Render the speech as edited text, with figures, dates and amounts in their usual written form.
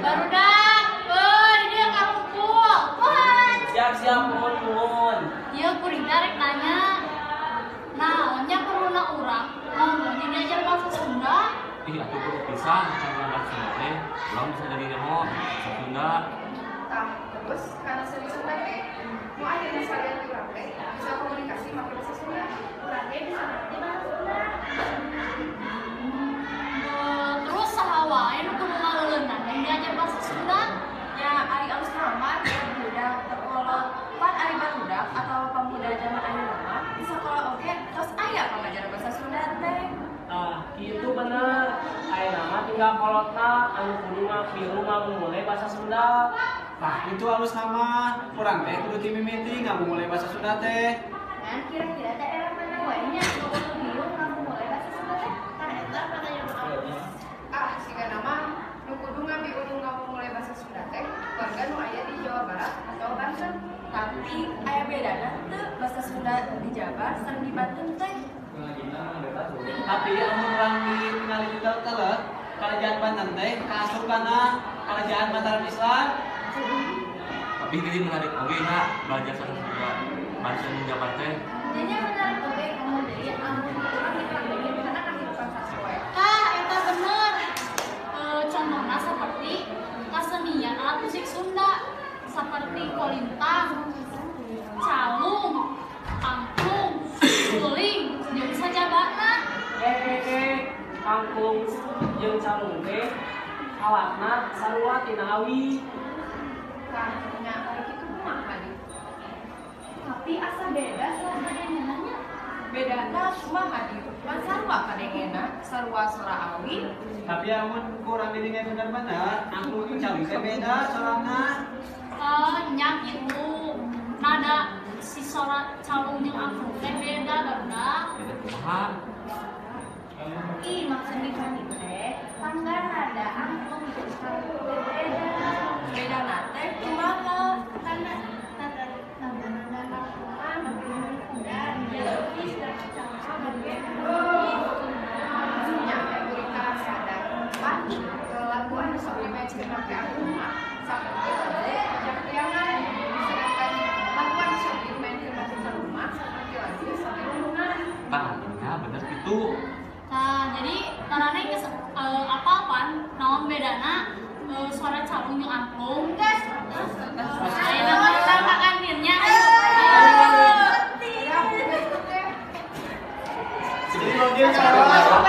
Barudak, di dieu karumpul. Mohon. Siap-siap, mohon mohon. Ieu kuring rek nanya. Naon nya perluna urang ngomong diajar bahasa Sunda? Ih, atuh kudu pisan karena bahasa Sunda teh urang bisa jadi nyaho bahasa Sunda. Tah, terus karena seni Sunda teh, nu ayeuna salian ti urang teh bisa komunikasi make bahasa Sunda. Urang ge bisa ngerti bahasa Sunda. Terus saha wae nu kudu ngaleuleunnan yang diajar bahasa Sunda? Ya, ari alus mah budak teu kolot. Pan ari barudak atau pemuda zaman ayeuna mah di sekolah oge tos aya pangajaran bahasa Sunda teh. Ah, kitu bener. Ayeuna mah tinggal kolotna anu kudu ngapilu ngamumule bahasa Sunda. Tah, itu alus nama. Urang teh kudu ti mimiti ngamumule bahasa Sunda teh. Ngan kira-kira daerah mana wae nya nu kudu milu ngamumule bahasa Sunda teh? Tah, eta pertanyaan alus. Ah, sigana mah nu kudu ngapiulu ngamumule bahasa Sunda teh warga nu aya di Jawa Barat atau Banten. Tapi aya bedana teu bahasa Sunda di Jabar sareng di Banten teh? Tapi amun urang ditingali di teleuh, Kerajaan Banten teh kaasup kana Kerajaan Mataram Islam. Tapi ini menarik oge nya belajar bahasa Sunda. Banten Jabar teh. Jadinya menarik oge komo deui amun urang dipraktekeun kana kahirupan sapoe. Tah, eta bener. Contohna seperti kesenian alat musik Sunda seperti kolintang, calung, angklung, suling, jeung sajabana. Eh, eh, eh, angklung jeung calung teh alatna sarua tina awi. Tah, nya ari kitu kumaha di? Tapi asa beda suara kadengena nya. Bedana kumaha di? Pan sarua kadengena, sarua sora awi. Tapi amun kurang didingai bener-bener, angklung jeung calung teh beda sorana. Nya kitu. Nada si sora calung jeung angklung teh beda, barudak. Beda kumaha? Ih, maksud Rifani teh tangga nada angklung jeung calung teh beda. Bedana teh kumaha? Karena nada nada nada angklung mah lebih muda, melodis, dan calung mah lebih Nya kuring kalah sadar. Pan lagu anu sok dimaenkeun make angklung mah saperti lagu Jangpriangan. Sedangkan lagu anu sok dimaenkeun make calung mah saperti lagu Sabilulungan. Tah, nya bener kitu. Nah, jadi tarane geus apal pan naon bedana suara calung jeung angklung? Gas. Ayeuna mah urang ka kantinnya, ayo. Ya, teh. Jadi login cara.